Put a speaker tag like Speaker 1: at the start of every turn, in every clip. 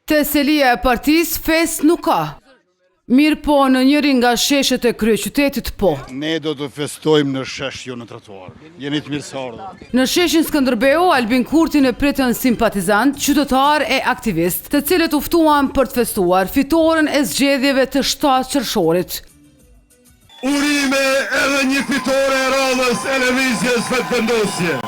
Speaker 1: Te selia e partisë, festë nuk ka. Mirëpo në njërin nga sheshet e kryeqytetit po.
Speaker 2: Ne do të festojmë në shesh, jo në trotuar. Jeni të mirëseardhur.
Speaker 1: Në sheshin Skënderbeu, Albin Kurtin e pritën simpatizantë, qytetarë e aktivistë, të cilët u ftuan për të festuar fitoren e zgjedhjeve të 7 qershorit.
Speaker 3: Urime edhe një fitore e radhës e Lëvizjes Vetëvendosje.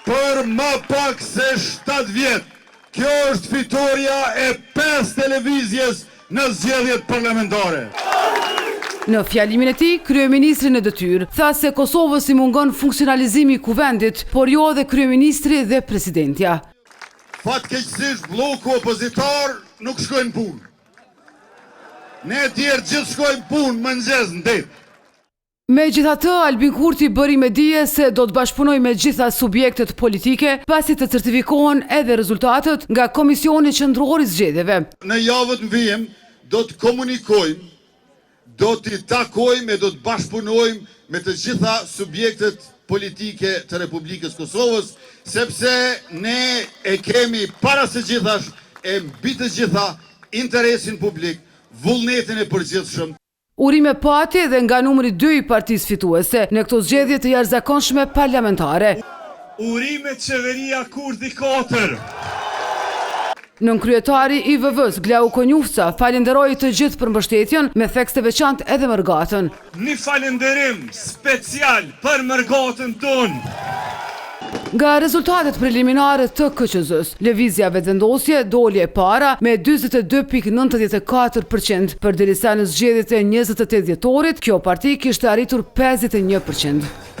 Speaker 3: Për ma pak se 7 vjet, kjo është fitorja e pestë e Lëvizjes në zgjedhjet parlamentare.
Speaker 1: Në fjalimin e tij, kryeministri në detyrë tha se Kosovës i mungon funksionalizimi i Kuvendit, por jo edhe kryeministri dhe presidentja.
Speaker 3: Fatkeqësisht blloku opozitar nuk shkojnë në punë. Ne tjerë gjithë shkojmë punë mëngjes në tetë.
Speaker 1: Megjithatë, Albin Kurti bëri me dije se do të bashkëpunojë me gjitha subjektet politike, pasi të certifikohen edhe rezultatet nga Komisioni Qendror i Zgjedhjeve.
Speaker 3: Në javët në vijim do të komunikojmë Do t'i takojmë e do të bashkëpunojmë me të gjitha subjektet politike të Republikës së Kosovës, sepse ne e kemi para së gjithash e mbi të gjitha interesin publik, vullnetin e përgjithshëm.
Speaker 1: Urime pati edhe nga numri dy i partisë fituese në këto zgjedhje të jashtëzakonshme parlamentare.
Speaker 3: Urime Qeveria Kurti 4!
Speaker 1: Nënkryetari i VV-së, Glauk Konjufca, falënderoi të gjithë për mbështetjen, me theks të veçantë edhe mërgatën.
Speaker 3: Një falënderim special për mërgatën tonë!
Speaker 1: Nga rezultatet preliminare të KQZ-së, Lëvizja Vetëvendosje doli e para me 42.94 për qind, përderisa në zgjedhjet e 28 dhjetorit, kjo parti kishte arritur 51 për qind.